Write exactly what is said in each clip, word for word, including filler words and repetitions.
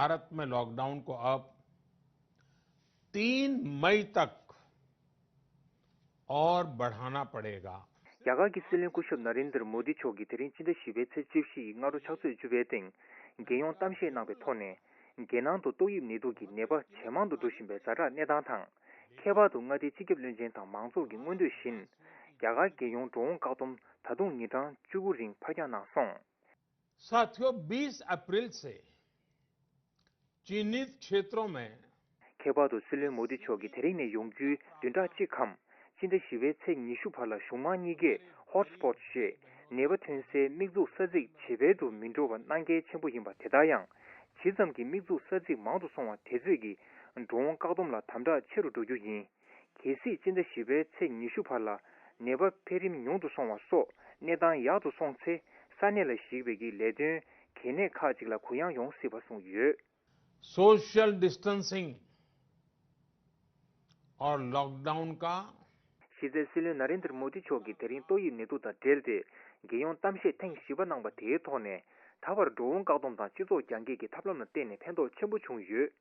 भारत में लॉकडाउन को अब तीन मई तक और बढ़ाना पड़ेगा। རྒྱ་གར་གྱི་སྲིད་བློན་སྐུ་ཞབས་ན་རེན་དར་མོ་དི་མཆོག་གིས་དེ་རིང་སྤྱི་ཟླ་བཞི་པའི་ཚེས་བཅུ་བཞི་ཡི་སྔ་དྲོ་ཕྱག་ཚོད་བཅུ་པའི་སྟེང་རྒྱལ་ཡོངས་གཏམ་བཤད་གནང་བའི་ཐོག་ནས། རྒྱལ་ནང་དུ་ཏོག་དབྱིབས་ནད་དུག་གི་ནད་པ་ཇེ་མང་དུ་འགྲོ་བཞིན་པའི་ཛ་དྲག་གནས་སྟངས་དང་། ཁྱད་པར་དུ་མངའ་སྡེའི་སྤྱི་ཁྱབ་བློན་ཆེན་དང་མང་ཚོགས་ཀྱི་མངོན་འདོད་བཞིན། རྒྱ་གར་རྒྱལ་ཡོངས་འགྲོ་འོང་བཀག་སྡོམ་ད་དུང་ཉིན་གྲངས་བཅུ་དགུ་རིང་ཕར་འགྱངས་གནང་སོང་། साथियों, बीस अप्रैल से चिन्हित क्षेत्रों में ཁྱད་པར་དུ་སྲིད་བློན་མོ་དི་མཆོག་གིས་དེ་རིང་ནས་ཡོང་རྒྱུའི་བདུན་ཕྲག་གཅིག་གམ། སྤྱི་ཟླ་བཞི་པའི་ཚེས་ཉི་ཤུ་བར་ལ་གཞུང་མང་གཉིས་ཀས་ཧོ་ཊི་སི་པོ་ཊི་ཞེས་ནད་པ་ཐོན་སའི་དམིགས་འཛུགས་ས་ཚིགས་ཇེ་སྦལ་དུ་མི་འགྲོ་བ་གནད་འགག་ཆེན་པོ་ཡིན་པ་དེ་ལྟར་ཡང་། ཇི་ཙམ་གྱི་དམིགས་འཛུགས་ས་ཚིགས་མང་དུ་སོང་བ་དེ་ཚོད་ཀྱིས་འགྲོ་འོང་བཀག་སྡོམ་ལ་དམ་དྲག་ཆེ་རུ་འགྲོ་རྒྱུ་ཡིན། གལ་སྲིད་སྤྱི་ཟླ་བཞི་པའི་ཚེས་ཉི་ཤུ་བར་ལ་ནད་པ་འཕེལ་རིམ་ཉུང་དུ་སོང་བ་སོགས་གནས་སྟངས་ཡག་ཏུ་སོང་ཚེ། ས་གནས་ལ་གཞིགས་པའི་གི་ལས་དོན་གལ་གནད་ཁག་ཅིག་ལ་གུ་ཡངས་ཡོང་སྲིད་པ་གསུངས་ཡོད། सोशल डिस्टेंसिंग और लॉकडाउन का གཞི་རྩའི་སྲིད་བློན་ན་རེན་དར་མོ་དི་མཆོག་གིས་དེ་རིང་ཏོག་དབྱིབས་ནད་དུག་དང་འབྲེལ་ཏེ། རྒྱལ་ཡོངས་གཏམ་བཤད་ཐེངས་བཞི་པ་གནང་བ་དེའི་ཐོག་ནས། ད་བར་འགྲོ་འོང་བཀག་སྡོམ་དང་སྤྱི་ཚོགས་རྒྱང་བཀྱེད་ཀྱི་ཐབས་ལམ་ལ་བརྟེན་ནས་ཕན་ཐོགས་ཆེན་པོ་བྱུང་ཡོད།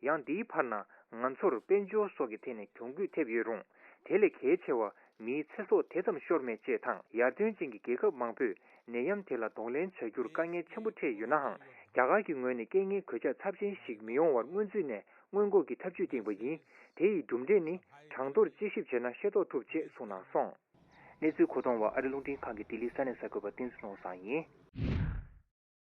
ཡང་འདིའི་བར་ན་ང་ཚོར་དཔལ་འབྱོར་སོགས་ཀྱི་ཐད་ནས་གྱོང་གུད་ཐེབས་ཡོད་རུང་། དེ་ལས་གལ་ཆེ་བ་མིའི་ཚེ་སྲོག་དེ་ཙམ་ཤོར་མེད་ཅེས་དང་། ཡར་ཐོན་ཅན་གྱི་རྒྱལ་ཁབ་མང་པོས་ནད་ཡམས་དེ་ལ་གདོང་ལེན་བྱ་རྒྱུར་དཀའ་ངལ་ཆེན་པོ་འཕྲད་ཡོད་ནའང་། རྒྱ་གར་གྱི་ངོས་ནས་རྐྱེན་ངན་གོད་ཆག་ཚབས་ཆེན་ཞིག་མི་ཡོང་བར་སྔོན་ཚུད་ནས་སྔོན་འགོག་གི་ཐབས་ཇུས་བཏིང་བ་ཡིན། དེ་ཡི་གྲུབ་འབྲས་ནི་གྲངས་ཐོར་དཔྱད་ཞིབ་བྱས་ན་ཤེས་རྟོགས་ཐུབ་ཅེས་གསུངས་གནང་སོང་། གནས་ཚུལ་མཁོ་གཏོང་བ་ཨ་རི་རླུང་འཕྲིན་ཁང་གི་ལྡི་ལི་ས་གནས་གསར་འགོད་པ་བསྟན་འཛིན་ནོར་བཟང་ཡིན།